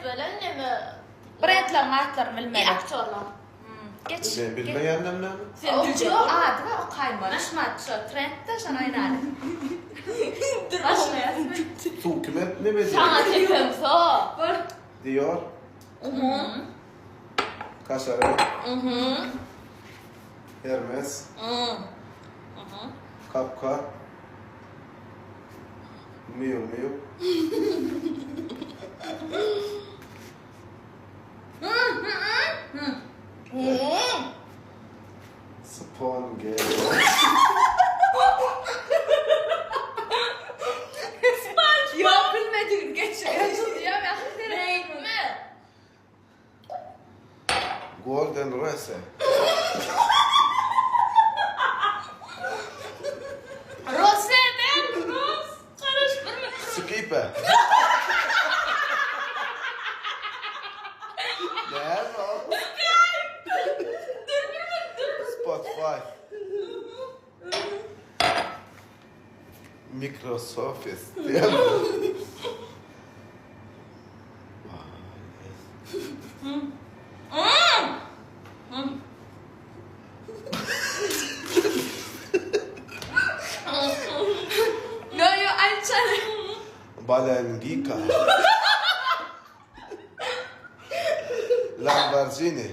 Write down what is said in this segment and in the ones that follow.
bilen neme Brendleriň atlaryny i bilmeli. aktýorlar. Geç. Men bilmeýänlem näme? Sen biljek Ýok. Ady bar okaýmaly. Naşmat şo trendde şony oýnaly. Başlaýasmy? Suw kime neme edýär? Saňa çekemso. Bor. Dior. Kaşarel. Hermes. Kapka. Miu Miu. Spongelo. Ýok bilmedigini geçir. Beýtme. Golden Rose. Rose däl, Rose. Garaşdyrma. Skipe. Näme o? Spotify. Microsoft. Ýo ýo aýtjak. Balengika. Lamborghini.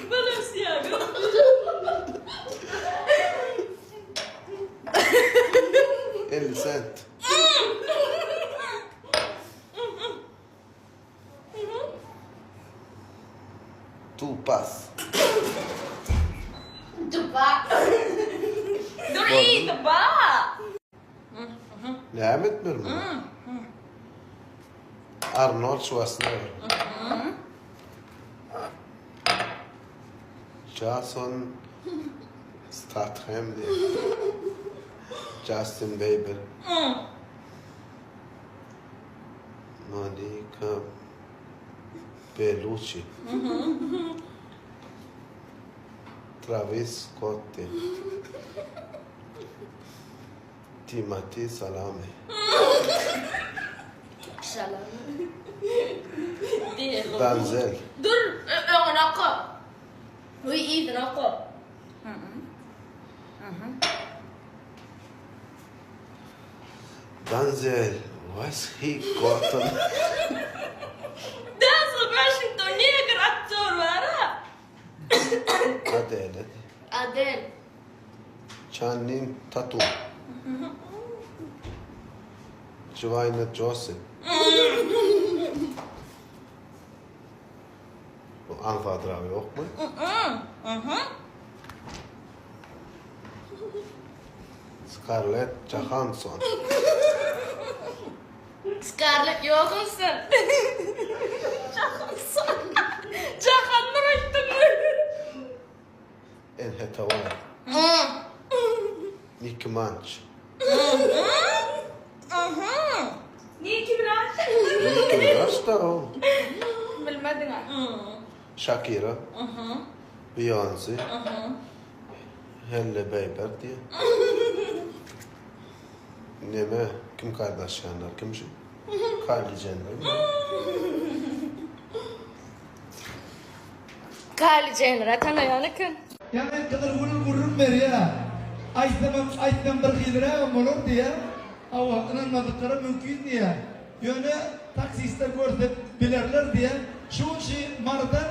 Balenciaga. 50 sent. Tupas. Duba. Dur iyi duba. Näme etmeli muny? Arnold Schwarzenegger. Jason Statham diýýär. Justin Bieber. Monika Bellucci. Travis Scott diýýär. Timati Salame. Danzel. Dur, öňüni oka. Uý, yzyny oka. Danzel, what's he gotten? Denzel Washington negr aktýor bar-a. Adele. Adel. Channing Tatum. Joanna Joseph. Bu aňsadyragy ýokmy? Scarlett Johansson. Scarlett Johansson. Johansson. Jahanlar aýtdyňmy? Anne Hathaway. Nicki Minaj. Nicki Minaj. Nicki Minaj da o. Bilmediň-ä. Shakira. Beyoncé. Halle Bieber diýe. Neme, Kim Kardashianlar kim şu? Kylie Jenner mi? Kylie Jenner-a tanaýan eken. Ýaňy Gyzylgül gürrüň berýär. Aýtsamam, aýtsam bir hilirägem bolar diýýär. Hawa, ynanmazlyklary mümkin diýýär. Ýöne taksistler görse bilerler diýýär. Şu gün şi Marydan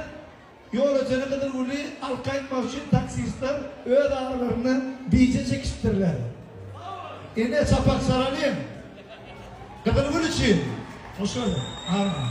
Ýolötene Gyzylgüli alyp gaýtmak üçin taksistler öz aralarynda bije çekişipdirler. Ine, çapak çalalyň. Gyzylgül üçin! Hoş gördük. Arman.